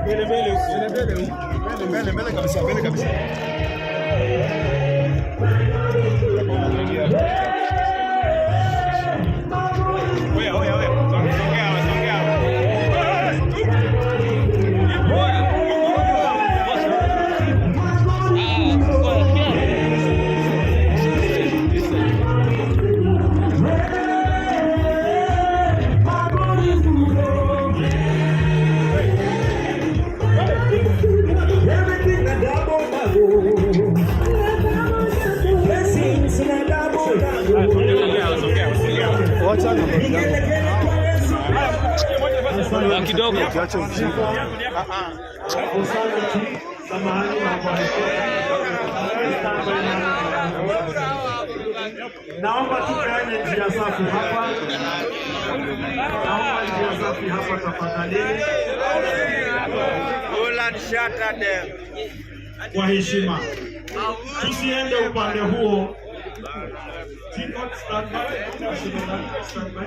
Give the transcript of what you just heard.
Mbele mbele huko. Mbele huko. Mbele mbele kabisa, mbele kabisa. Oya, oya, oya. Songea, songea. Everything na double double. Blessings na double double. Songea, songea. Vigelegele kwa Yesu. Kidogo. Samahani na kwa Naomba tupeane njia safi hapa. Naomba njia safi hapa tafadhalini. Roland, shatter them. Kwa heshima, tusiende upande huo. Stand by. Stand by.